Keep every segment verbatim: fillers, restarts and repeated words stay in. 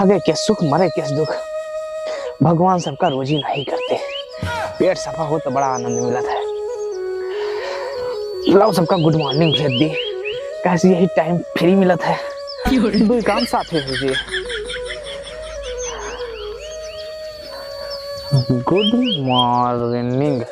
हगे के सुख, मरे के दुख, भगवान सबका रोजी नहीं करते। पेट सफा हो तो बड़ा आनंद मिलत है। लाओ सबका good morning भेज दी, कैसे यही time free मिलत है। दो काम साथ में भेजिए। Good morning।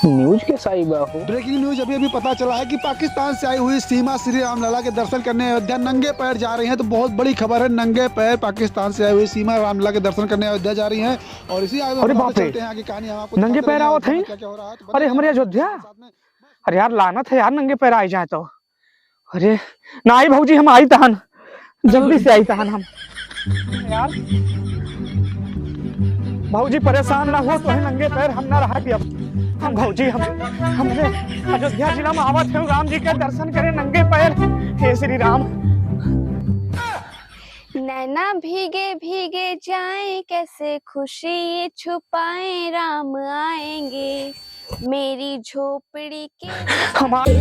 News के साई बा हो। Breaking news अभी अभी पता चला है कि पाकिस्तान से आई हुई सीमा श्री रामलला के दर्शन करने अयोध्या नंगे पैर जा रही हैं। तो बहुत बड़ी खबर है, नंगे पैर पाकिस्तान से आई हुई सीमा रामलला के दर्शन करने अयोध्या जा रही हैं। और इसी आगे हम अरे आपको बाप रे, चलते हैं आगे कहानी, हम आपको नंगे दिखाते पैर रहेंगे आवत हैं? क्या क्या हो रहा है। तो अरे बने हमरे रहिए अयोध्या। साथ में। अरे यार, लानत है यार, नंगे पैर आई जाए तो। अरे नाई भौजी, हम आई तहन, जल्दी से आई तहन हम। यार भौजी परेशान ना हो, तो है नंगे पैर हम ना रहा अब। हम भौजी, हम हमरे अयोध्या जिला में आवत हैं राम जी के दर्शन करे नंगे पैर। हे श्री राम। नैना भीगे भीगे जाए, कैसे खुशी ये छुपाए, राम आएंगे मेरी झोपड़ी के। हमारे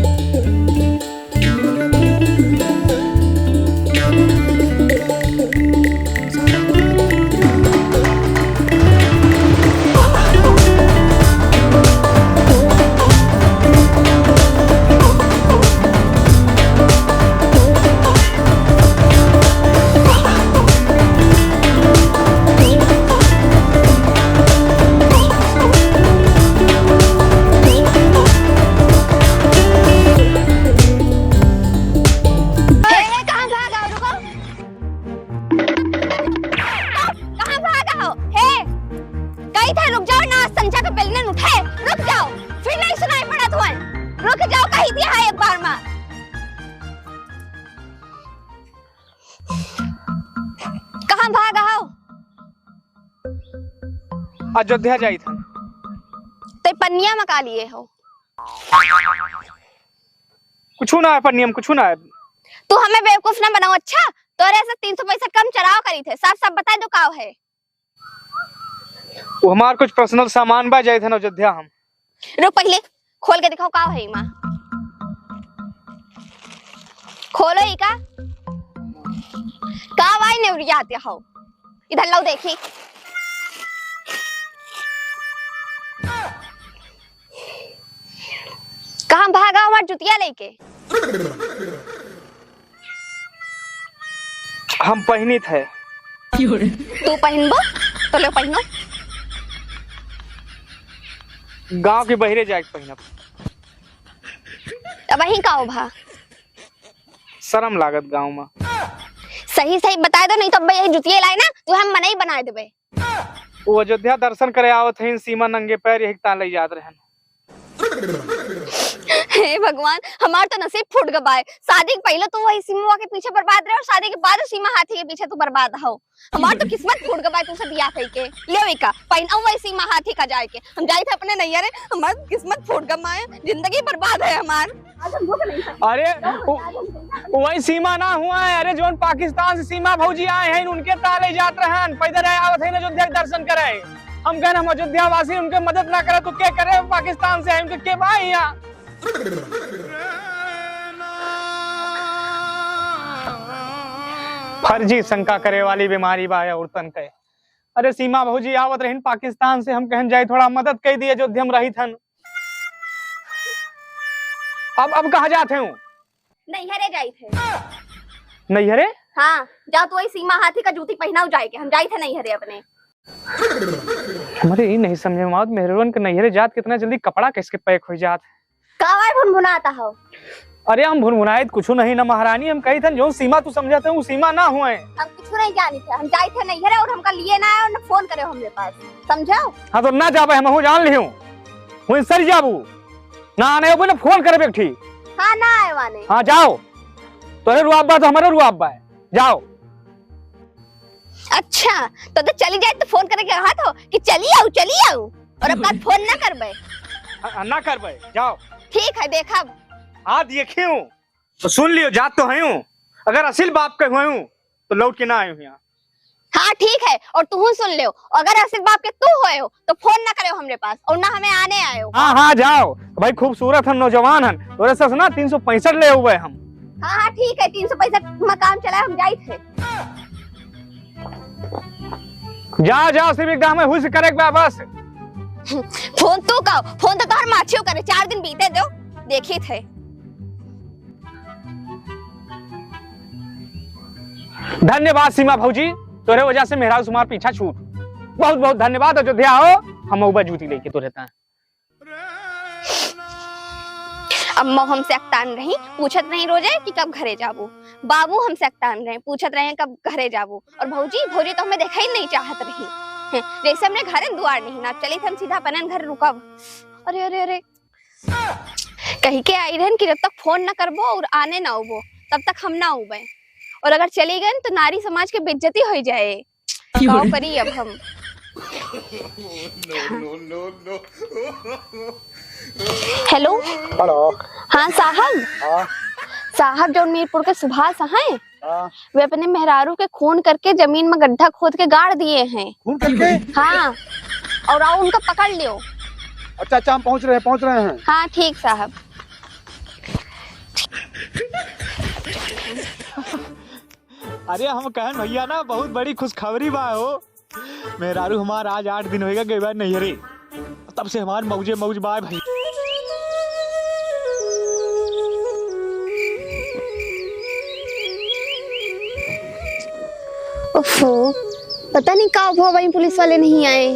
ए, ए, कहाँ भागा हो? रुको। कहाँ भागा हो? हे, कही थे रुक जाओ ना, संचा के बेलने उठे। रुक जाओ, फिर नहीं सुनाई पड़ा तुम्हें। रुक जाओ, कही दिया है एक बार माँ। कहाँ भागा हो? अयोध्या जाई था। ते पन्निया में का लिए हो? कुछ ना है पन्निया में, कुछ ना है। तू हमें बेवकूफ ना बनाओ, अच्छा? तोरे से तीन सौ पैंसठ कम चराव करी थे, साफ साफ बता दो का है। वो हमार कुछ personal सामान बा, जाई था अयोध्या हम। रुक, पहिले खोल के दिखाओ का है माँ। खोलो ई का? का भाई नेवरिया आते हो? इधर लाओ देखी। कहाँ भागा हमार जुतिया लेके? हम पहिनित है। तू पहिनबो तो ले पहिनो। गांव के बहिरे जाके पहिनब। अब वहीं का हो भा? शर्म लागत गांव में। सही सही बताए दो, नहीं तो अब यही जुतिये लाए ना, तू हम मनई बनाए देबे। वो अयोध्या दर्शन करे आवत हैं, सीमा नंगे पैर यही तान ले जात रहन। हे भगवान, हमार तो नसीब फूट गबाए। शादी के पहिले तू वही सीमा के पीछे बर्बाद रहे और शादी के बाद सीमा हाथी के पीछे तू बर्बाद हो। हमार तो किस्मत फूट गबाए तुमसे बियाह कइके। ले वही का, पहिनाऊ वही सीमा हाथी का जाए के। हम जाए थे अपने नैहरे, हमार किस्मत फूट गबाए, जिंदगी बर्बाद है हमार। आज हम रुक नहीं सकते। अरे, उ-, वही सीमा ना हुआ है। अरे, जोन पाकिस्तान से सीमा भौजी आए हैं, उनके ताले जात रहन, पैदल आए आवत हैं अयोध्या के दर्शन करे। हम कहन, हम अयोध्या वासी, उनके मदद ना करे तो के करे? पाकिस्तान से आए, उनके के भाई यहाँ? फर्जी शंका करे वाली बीमारी बा औरतन के। अरे, सीमा भौजी आवत रहिन पाकिस्तान से, हम कहन जाई थोड़ा मदद कई दिए, अयोध्या में रही थन। अब, अब कहाँ जात हैं? नैहरे जाई थे। नैहरे? हाँ, जाओ तो वही सीमा हाथी का जूती पहिनाऊ जाए के, हम जाई थे नैहरे अपने। हमारे ये नहीं समझ में आवत, मेहरवन के नैहरे जात कितना जल्दी कपड़ा कैसे पैक हो जात। का भाई भुनभुनाता हो? अरे हम भुनभुनाइत कुछ नहीं ना महारानी, हम कही थन जो सीमा तू समझत है वो सीमा ना हुए। हम कुछ नहीं जानी थे, हम जाई थे नैहरे और हमका लिए ना आए और ना फोन करे हमरे पास, समझो? हाँ तो ना जाबे, हम हूँ जान लिहूँ, वहीं सर जाबू। ना आने हो बोले फोन करे बैठी। हाँ ना आए वाने। हाँ जाओ, तोरे रुआब बा तो हमारे रुआब बा है, जाओ। अच्छा, तो, तो चली जाए तो फोन करके कहा तो कि चली आओ, चली आओ, और अब का फोन ना करबे? आ, आ, ना करबे, जाओ। ठीक है, देखब। हाँ, देखियो, तो सुन लियो, जात तो हयूँ, अगर असिल बाप के हुए हूँ, तो लौट के ना आयो यहाँ। हाँ, ठीक है, और तू सुन लियो, अगर असिल बाप के तू होए हो, तो फोन ना करे हमरे पास, और ना हमें आने आयो। हाँ, हाँ, जाओ, भाई, खूबसूरत हन, नौजवान हन, तोरे से ना तीन सौ पैंसठ ले हुए हम। हाँ, हाँ, ठीक है, तीन सौ पैंसठ में काम चला, हम जाइत है। जा, जा, सिर्फ एकदम हुस करे के बा बस। फोन तू का, फोन तो तोहर माछियो करे, चार दिन बीते दो, देखित है। धन्यवाद सीमा भौजी, तोरे वजह से मेहरारू से हमार पीछा छूट। बहुत बहुत धन्यवाद। अयोध्या हो, हम उबा जूती लेके तोरे ता। अम्मा हमसे अकतान रही, पूछत रही रोजे कि कब घरे जाबू। बाबू हमसे अकतान रहे, पूछत रहे कब घरे जाबू। और भौजी, भौजी तो हमें देखा ही नहीं चाहत रही। जैसे हमरे घर दुआर नहीं ना, चली थे हम सीधा अपने घर रुकब। अरे, अरे, अरे, कही के आई रहन कि जब तक फोन ना करबो और आने ना उबो, तब तक हम ना उबे। और अगर चली गए तो नारी समाज के बेइज्जती हो जाए। का करी अब हम? हेलो। हेलो। हाँ साहब। हाँ। साहब, जौन मीरपुर के सुभाष हैं, हाँ। वे अपने मेहरारू के खून करके जमीन में गड्ढा खोद के गाड़ दिए हैं। खून करके? हाँ। और आओ, उनका पकड़ लियो। अच्छा, अच्छा, हम पहुँच रहे हैं, पहुँच रहे हैं। हाँ, ठीक साहब। अरे, हम कहन भैया ना, बहुत बड़ी खुशखबरी बा हो। मेहरारू हमार आज आठ दिन होइगा गई बा नैहरे, तब से हमार मौजे मौज बा भाई। ओफो, पता नहीं का हुआ, वहीं पुलिस वाले नहीं आए।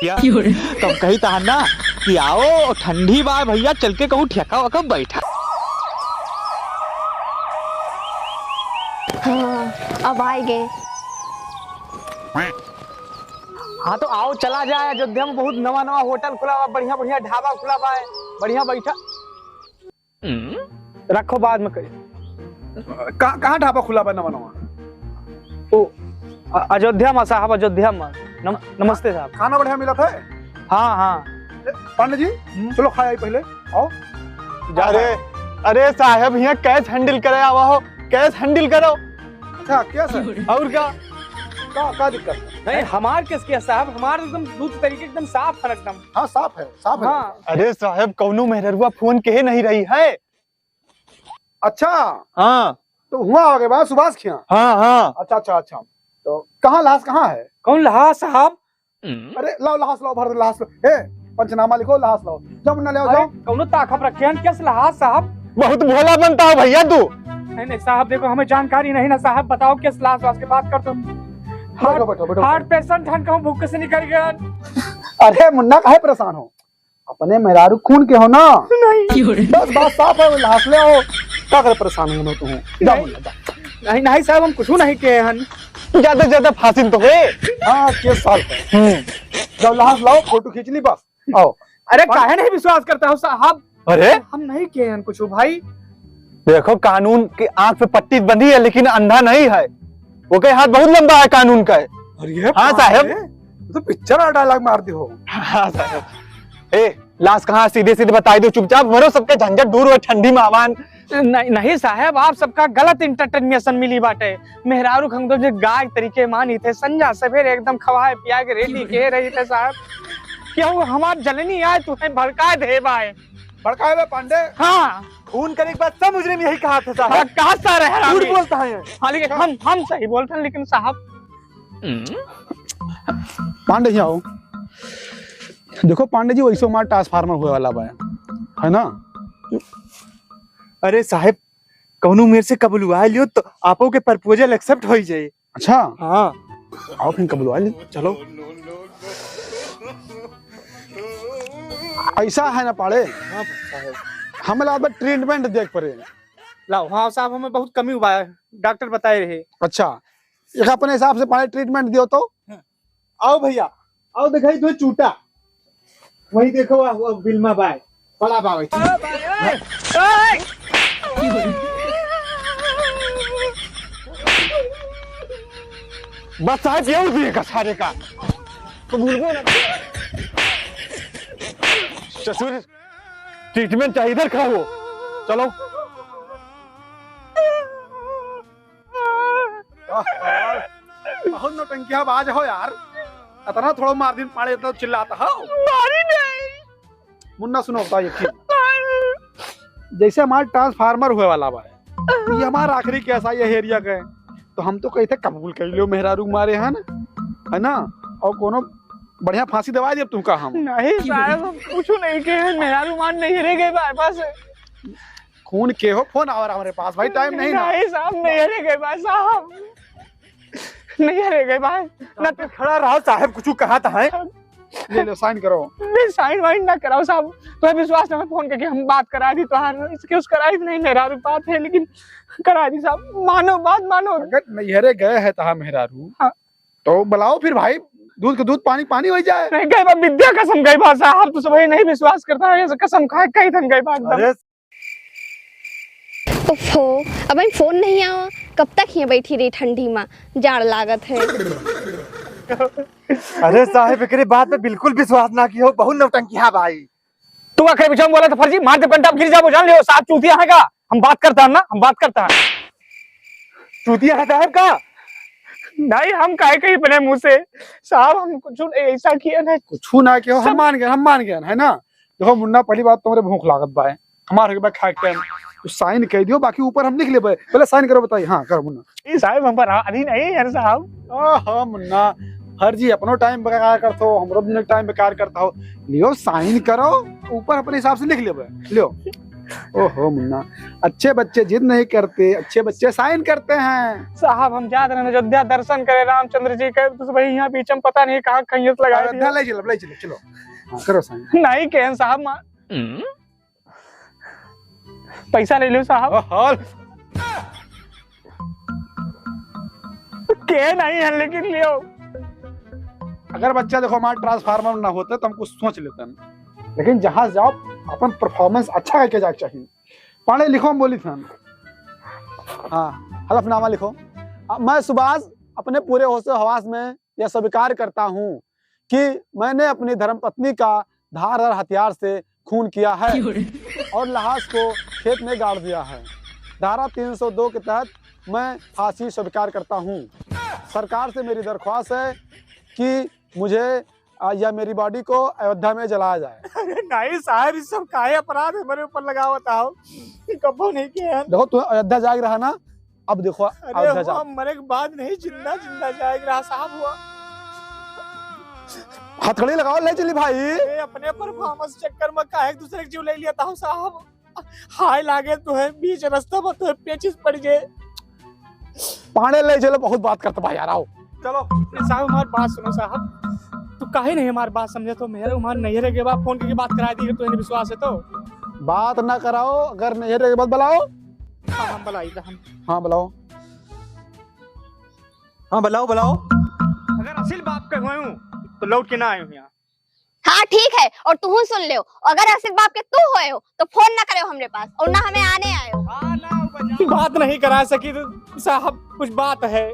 या, तब कही तहन ना कि आओ, ठंडी बा भैया, चल के कहूँ ठेका वका बैठा। हाँ, अब आए गए। हाँ, तो आओ, चला जाए। अयोध्या में बहुत नवा नवा होटल खुला बा, बढ़िया बढ़िया ढाबा खुला बा, बढ़िया बैठा। रखो, बाद में कही। कहाँ, कहाँ ढाबा खुला बा नवा नवा? ओ, अ-, अयोध्या में साहब, अयोध्या में। नम-, नमस्ते साहब। खाना बढ़िया मिलत है? हाँ, हाँ। ए, पांडे जी, हम्म? चलो खाए आई पहले, आओ। जा अरे, भाई। अरे साहब, यहाँ cash handle करे आवा हो, cash handle करो। अच्छा, cash है? और का? का, का दिक्कत है? नहीं, हमार case क्या साहब, हमार एकदम दूध तरीके एकदम साफ है एकदम। हाँ, साफ है, साफ है। हाँ। अरे साहब, कौनो मेहररुआ फोन के नहीं रही है। अच्छा। हाँ। तो हुआ आ गए बा सुभाष खिया? हाँ, हाँ। अच्छा, अच्छा, अच्छा। तो कहाँ लहास कहाँ है? कौन लहास साहब? अरे लाओ लहास लाओ, भर दे लहास लाओ। ए, पंचनामा लिखो, लहास लाओ। जाओ मुन्ना ले आओ, अरे, जाओ। कौनो ताकत रखे हैं, कैसे लहास साहब? बहुत भोला बनता हो भैया तू। नहीं, नहीं साहब, देखो हमें जानकारी नहीं ना साहब, बताओ कैसे लहास वास के बात कर तुम। बैठो, बैठो, बैठो। Heart patient हन, कहूँ भूख से निकल गए। अरे मुन्ना, काहे परेशान हो? अपने मेहरारू खून के हो ना? नहीं। बस बात साफ है, वो लहास ले आओ। का करे परेशान हो तुम? जा नहीं। मुन्ना, जा। नहीं, नहीं साहब, हम कुछ नहीं किए हन। ज्यादा, ज्यादा फांसी तो है। हाँ, केस साल है। हम्म। जाओ लहास लाओ, फोटो खींच ली बस। आओ। अरे, काहे नहीं विश्वास करता हो साहब? अरे? हम नहीं किए हन कुछ भाई। देखो, कानून की आंख पे पट्टी बंधी है, लेकिन अंधा नहीं है। वो कहे हाथ बहुत लंबा है कानून का है। अरे हाँ साहब। ये तो पिक्चर वाला डायलॉग मार दी हो। हाँ साहब। ए, लाश कहाँ? सीधे सीधे बताई दो, चुपचाप मरो, सबके झंझट दूर हो, ठंडी में आवान। नहीं, नहीं साहब, आप सबका गलत इंटरप्रिटेशन मिली बाटे। मेहरारू खंगदो जे गाय तरीके मानी थे, संझा सवेरे एकदम खवाए पिया के रेडी के रही थे साहब। क्या वो हमार जलनी आए, तुम्हें भड़काए दे बाए। भड़काए बे पांडे। हाँ। खून करे के बाद सब मुजरिम यही कहा थे साहब। हाँ, कहा सारे हरामी। झूठ बोलता है। हाँ, लेकिन हम, हम सही बोलते हैं, लेकिन साहब। पांडे जी आओ। देखो पांडे जी, वैसे हमारा ट्रांसफार्मर हुए वाला बा, है ना? अरे साहब, कौनो मेरे से कबुलवा लियो तो आपो के प्रपोजल एक्सेप्ट हो ही जाए। अच्छा। हाँ। आओ फिर कबुलवा ली। चलो। ऐसा है ना पाड़े, हाँ साहब। हमें लागत बा ट्रीटमेंट देख पड़े। लाओ, हाँ साहब, हमें बहुत कमी हुआ है, डॉक्टर बताए रहे। अच्छा, एक अपने हिसाब से पाड़े ट्रीटमेंट दियो तो। हाँ। आओ भैया, आओ दिखाई दो चूटा। वही देखो, वह, वह बिल्मा बाय, बड़ा बावे। बस साहब, ये उड़ दिए का सारे का। तो भूल गए ना। ससुर, ट्रीटमेंट चाहिए, इधर खड़ा हो। चलो। बहुत नौटंकिया बाज हो यार, इतना थोड़ा मार दिन पाड़े तो चिल्लाता हो। मारी नहीं। मुन्ना सुनो, बताओ ये की। जैसे हमार transformer होए वाला बा, ये हमार आखिरी case आई है area के, तो हम तो कही थे कबूल कर लियो मेहरारू मारे है ना, है ना, और कोनो बढ़िया फांसी दवा दिया तुमका हम। नहीं साहब, हम कुछ नहीं कहे, मेहरारू मार नैहरे गए बाय पास। खून के हो, फोन आवा हमरे पास भाई, time नहीं ना। नहीं साहब, नैहरे गए बाय साहब, नैहरे गए बाय। ना तो खड़ा रहो साहब, कुछ कहा था है। ले लो, sign करो। नहीं, sign वाइन ना कराओ साहब, तो विश्वास ना, फोन करके हम बात करा दी, तो excuse करा दी, नहीं मेहरारू बात है, लेकिन करा दी साहब, मानो बात मानो। अगर नैहरे गए है तहा मेहरारू, हाँ। तो बुलाओ फिर भाई, दूध के दूध, पानी पानी हो जाए। नहीं, गए बा, विद्या कसम गए बा साहब, तो सब नहीं विश्वास करता है, कसम खाए कही थन गए बा एकदम। अरे ओफो, अब हम फोन नहीं आवा, कब तक हियाँ बैठी रही ठंडी मा, जाड़ लागत है। अरे साहब, एकरे बात पे बिल्कुल विश्वास ना कियो, बहुत नौटंकी है भाई। तू आखिर बीच में बोला तो फर्जी, मार दे कंटा, गिर जाबो, जान लियो, साहब चूतिया है का? हम बात करता है ना, हम बात करता है। चूतिया है साहब का? नहीं, हम काहे कही अपने मुंह से? साहब, हम कुछ नहीं ऐसा किया ना। कुछ ना कियो, हम सब मान गए, हम मान गए, है ना? देखो मुन्ना, पहली बात तुम्हारे भूख लागत बा है, हमारे के बाद खाए के time, तो sign कह दियो, बाकी ऊपर हम लिख लेबे। पहले sign करो, बताइए। हाँ, करो मुन्ना। ई साहब, हम पर आदि नहीं यार साहब। ओहो मुन्ना, हर जी अपनो time बेकार करत हो, हमरो दिन time बेकार करत हो। लियो, sign करो, ऊपर अपने हिसाब से लिख लेबे। लियो। ओहो मुन्ना, अच्छे बच्चे जिद नहीं करते, अच्छे बच्चे sign करते हैं। साहब, हम जात रहे अयोध्या दर्शन करे रामचंद्र जी के, तो भाई यहाँ बीच में पता नहीं कहाँ खैयत लगा अयोध्या दिया। ले चलो, ले चलो, चलो। हाँ, करो sign। नहीं कहन साहब, मा-, पैसा ले लो साहब। ओहो। के नहीं है लेकिन लियो। अगर बच्चा देखो हमारा transformer ना होता तो हम कुछ सोच लेते हैं, लेकिन जहाँ जाओ अपन performance अच्छा करके जाए चाहिए। पांडे लिखो, हम बोली थन। हाँ, हलफनामा लिखो। अ, मैं सुभाष अपने पूरे होशो हवास में यह स्वीकार करता हूँ कि मैंने अपनी धर्मपत्नी का धारदार हथियार से खून किया है क्यों रे? और लाश को खेत में गाड़ दिया है। धारा तीन सौ दो के तहत मैं फांसी स्वीकार करता हूँ। सरकार से मेरी दरख्वास्त है कि मुझे, आ, या मेरी body को अयोध्या में जलाया जाए। अरे नहीं साहब, ये सब काहे अपराध हमारे ऊपर लगावत हो? ये कबो नहीं किया है। देखो, तू अयोध्या जाए रहा ना, अब देखो, अरे अयोध्या वो जाओ। हम मरे के बाद नहीं, जिंदा जिंदा जाए रहा साहब हुआ। हथकड़ी लगाओ, ले चली भाई। अरे अपने performance चक्कर में काहे एक दूसरे के जीव ले लिया था साहब। हाय लागे तो है, बीच रास्ता में तो है, पेचिस पड़ गए। पांडे ले चलो, बहुत बात करत बा यार, आओ। चलो। अरे साहब, हमार बात सुनो साहब, तू काहे नहीं हमार बात समझे? तो मेरे हमार नैहरे के बाद फोन करके बात करा दी, तो इन्हें विश्वास है तो। बात ना कराओ, अगर नैहरे के बाद बुलाओ। हाँ, हम बुलाई तो हम। हाँ, बुलाओ। हाँ, बुलाओ, बुलाओ। अगर असिल बाप के हुए हूँ, तो लौट के ना आए हूँ यहाँ। हाँ, ठीक है, और तू सुन ले, अगर असिल बाप के तू होए हो, तो फोन ना करे हमरे पास और ना हमें आने आए हो। बात नहीं करा सकी साहब, कुछ बात है।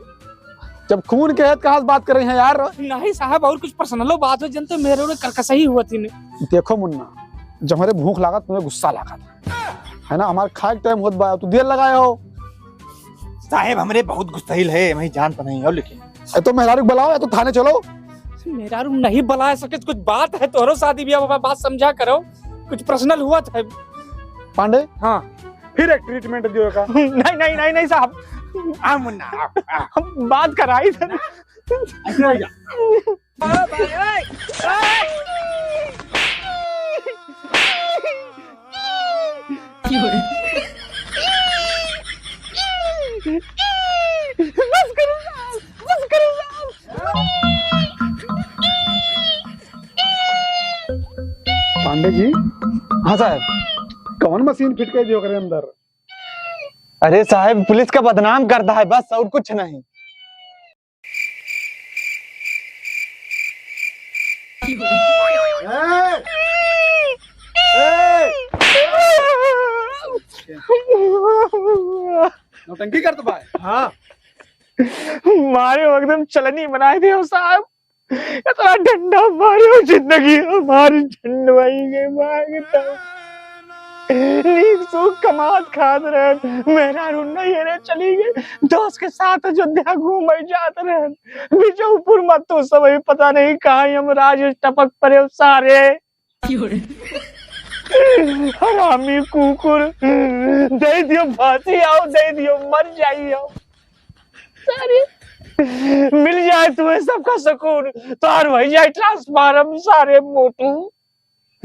जब खून के है, तो कहाँ से बात कर रही हैं यार? नहीं साहब, और कुछ personal बात हो, जन तो मेरे ओरे करकसही हुआ थी ने। देखो मुन्ना, जब हमारे भूख लागत, तुम्हें गुस्सा लागत, है ना? हमारे खाए के time होत बा, तू देर लगाए हो। साहेब, हमरे बहुत गुस्सैल है, वही जानत नहीं हो, लेकिन ए, तो मेहरारू के बुलाओ या तो थाने चलो। मेहरारू नहीं बुला सके, कुछ बात है, तोहरो शादी ब्याह बा, बात समझा करो, कुछ personal हुआ था। पांडे? हाँ। फिर एक treatment दियो का। नहीं, नहीं, नहीं, नहीं साहब। आ मुन्ना, आ, आ। हम बात कराई थे। अच्छा, जा। बस करो साहब, बस करो साहब। पांडे जी। हाँ साहब। कौन मशीन fit कर दियो करे अंदर? अरे साहब, पुलिस का बदनाम करता है बस, और कुछ नहीं। ए! ए! नौटंकी करत बा। हाँ। मारे हो एकदम चलनी बनाए दे हो साहब। इतना डंडा मारे हो, जिंदगी हमारी झंड वही गई मांगता। नीक सूख कमात खात रहन, मेहरारू नैहरे चली गई, दोस्त के साथ अयोध्या घूमे जात रहन, बिजौपुर में तो सब पता नहीं कहाँ हम राज टपक पड़े सारे। हरामी कुकुर, दे दियो फांसी, आओ दे दियो, मर जाई आओ। सारे, मिल जाए तुम्हें सबका सुकून, तार वही जाए ट्रांसफार्म, सारे मोटू।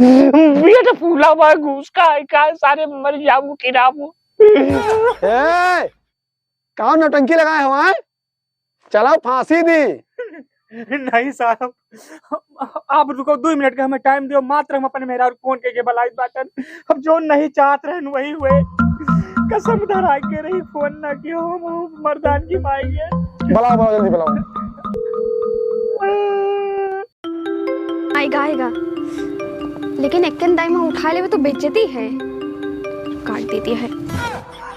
पेट फूला हुआ है, घूस का है, का सारे मर जाओ, किराबो। ए, का नौटंकी लगाए हो, हैं? चलाओ फांसी दी। नहीं साहब, आप रुको, दो मिनट का हमें टाइम दियो, मात्र हम अपने मेहरारू फोन के, के बलाई बाटन। अब जो नहीं चाहत रहन वही हुए। कसम धराई के रही, फोन ना कियो, हम मर्दानगी माई है। बुलाओ, बुलाओ, जल्दी बुलाओ। आएगा, आएगा। लेकिन एक्कन दाई में उठा लेवे तो बेइज्जती है। काट देती है।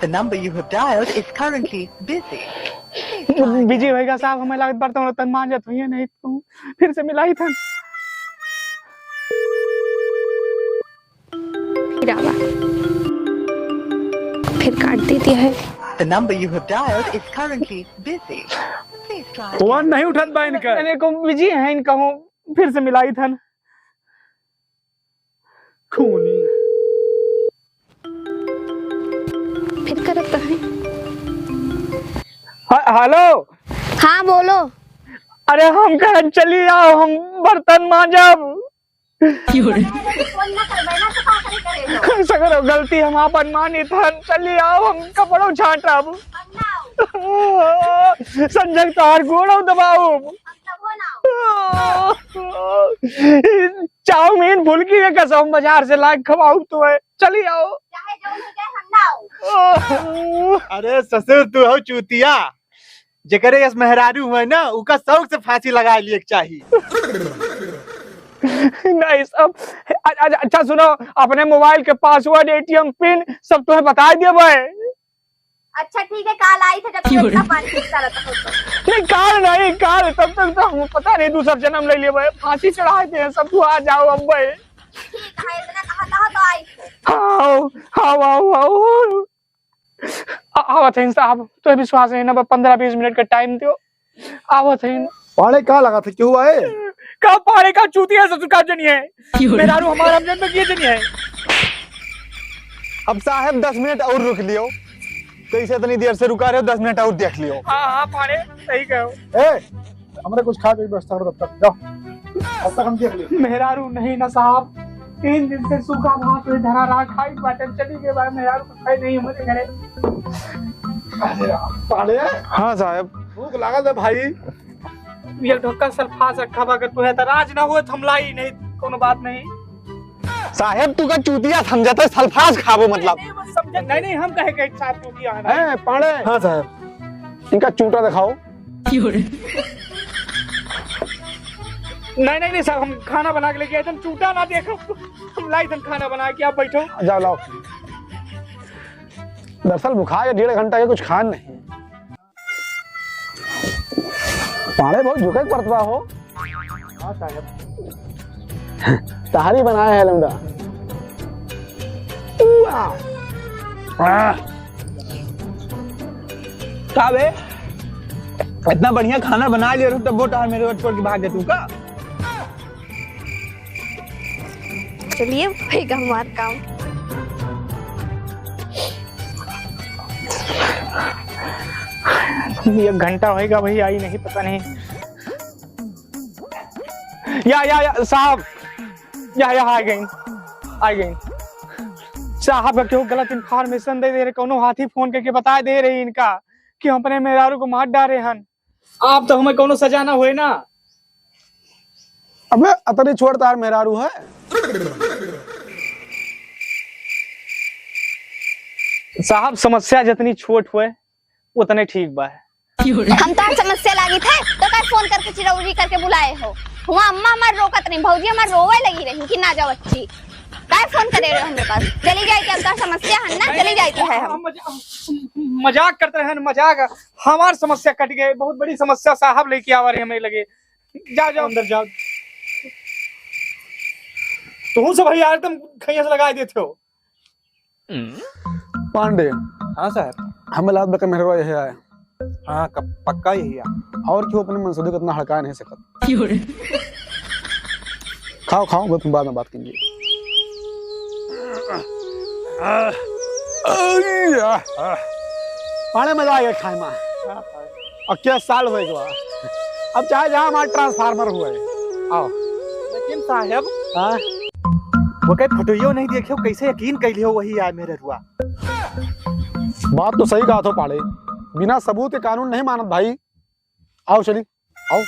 The number you have dialed is currently busy. बिजी होएगा साहब, हमें लागत बर्तन वर्तन मांजत हुई है, नहीं तो फिर से मिलाई था। फिर आवा, फिर काट देती है। The number you have dialed is currently busy. Please try फोन नहीं उठत बा इनका। मैंने को बिजी है इनका, हूँ फिर से मिलाई थन। खूनी। फिर करत है। ह-, हेलो। हाँ, बोलो। अरे, हम कहन चली आओ, हम बर्तन मांजब। सगरो गलती हम आपन मानी थन, चली आओ, हम कपड़ो छांटब। संजय तोहार गोड़ो दबाओ। चाउमीन फुल्की के कसम बाजार से लाके खवाऊ तो है। चली आओ। चाहे जौन हो जाए, हम ना आओ। अरे ससुर, तू हो चूतिया। जेकरे यस मेहरारू हुए ना, उका शौक से फांसी लगा लिए के चाही। नहीं, सब, अ-, अ-, अच्छा सुनो, अपने मोबाइल के पासवर्ड, एटीएम पिन सब तुम्हें बता दिया भाई। अच्छा ठीक है, काल आई थे जब क्यों रे? इतना पानी पीता रहता हो तो। नहीं, काल नहीं, काल तब तक तो हम पता नहीं दूसरा जन्म ले लिए भाई, फांसी चढ़ाए थे सब, तू आ जाओ अब भाई। ठीक है, इतना कहा था तो आई थे। आओ, आओ, आओ, आओ। आ-, आवत हैं साहब, तो विश्वास नहीं ना, बस पन्द्रह बीस मिनट का टाइम दियो, आवत हैं। पाड़े का लगा था, क्यों आए? का पाड़े का चूतिया ससुर का जनी है। क्यों रे? मेहरारू हमारा हम जन्म किए जनी है। अब साहब दस मिनट और रुक लियो, कैसे इतनी देर से रुका रहे हो, दस मिनट और देख लियो। हाँ, हाँ, पाड़े, सही कहो। ए, हमरे कुछ खाए के व्यवस्था करो तब तक, जाओ। तब तक हम देख लेंगे। मेहरारू नहीं ना साहब, तीन दिन से सूखा भात हुए धरा रहा, खाई बाटे, चली गई बा, मेहरारू कुछ खाई नहीं हमारे घरे। अरे राम, पाड़े। हाँ साहब। भूख लागल है भाई। ये ढक्का सल्फास रखा बा, अगर तू है तो राज ना हुए, थमलाई नहीं, कोनो बात नहीं। साहेब, तू का चूतिया समझत है, सल्फास खाबो मतलब? नहीं, नहीं, हम कहे के साहब चूतिया है। हैं, पाड़े? हाँ साहब। इनका चूटा दिखाओ। नहीं, नहीं, नहीं साहब, हम खाना बना के लेके आए थे, हम चूटा ना देखो, हम लाई थे खाना बना के, आप बैठो। जाओ लाओ। दरअसल बुखार है, डेढ़ घंटा के कुछ खान नहीं। पाड़े बहुत झुके के पड़त बा हो। हाँ साहब। तहारी बनाए है लौंडा। उआ। आह। का बे? इतना बढ़िया खाना बना लिया रहू, तब वो टहर मेरे को छोड़ के भाग गए तू का? चलिए, होइगा हमार काम। एक घंटा होइगा भाई, आई नहीं, पता नहीं। या, या, या, साहब, या, या, आ गई, आ गई। साहब का क्यों गलत information दे दे रहे, कौनो हाथी फोन करके बता दे रहे इनका कि हम अपने मेहरारू को मार डारे हन। आप तो हमें कौनो सजा ना होए ना। अबे, अतनी छोट तार मेहरारू है। साहब, समस्या जितनी छोट होए, उतने ठीक बा। हम तोहार समस्या लागी थे, तो काहे फोन करके चिरौरी करके बुलाए हो? हुआ अम्मा हमार रोकत रही, भौजी हमार रोवे लगी रही कि ना जाओ अच्छी। काहे फोन करे रहे हमरे पास? चली जाए कि अब तोहार समस्या है ना, चली जाए कि है हम। हम मजा-, हम मजाक करते रहे, मजाक। हमार समस्या कट गई, बहुत बड़ी समस्या साहब लेके आवा रहे हमें लगे। जाओ, जाओ, अंदर जाओ। तू सब यार, तुम खैया से लगा देते हो। पांडे। हाँ सर। हमें लागत बा कि मेहरवा यही आए। हाँ, क-, पक्का यही आए। और क्यों अपने मनसूबे को इतना हड़का नहीं सकत? खाओ, खाओ, वो तुम बाद में बात करेंगे। पाड़े मजा आ गया खाए मा। अब क्या साल होए गवा। अब चाहे जहाँ हमारा ट्रांसफार्मर हुआ है। आओ। लेकिन साहेब, हाँ? वो कहीं फोटोइयो नहीं देखे हो, कैसे यकीन कैले हो वही आए मेरे रुआ? बात तो सही कहा थो पाड़े, बिना सबूत के कानून नहीं मानत भाई। आओ चली, आओ।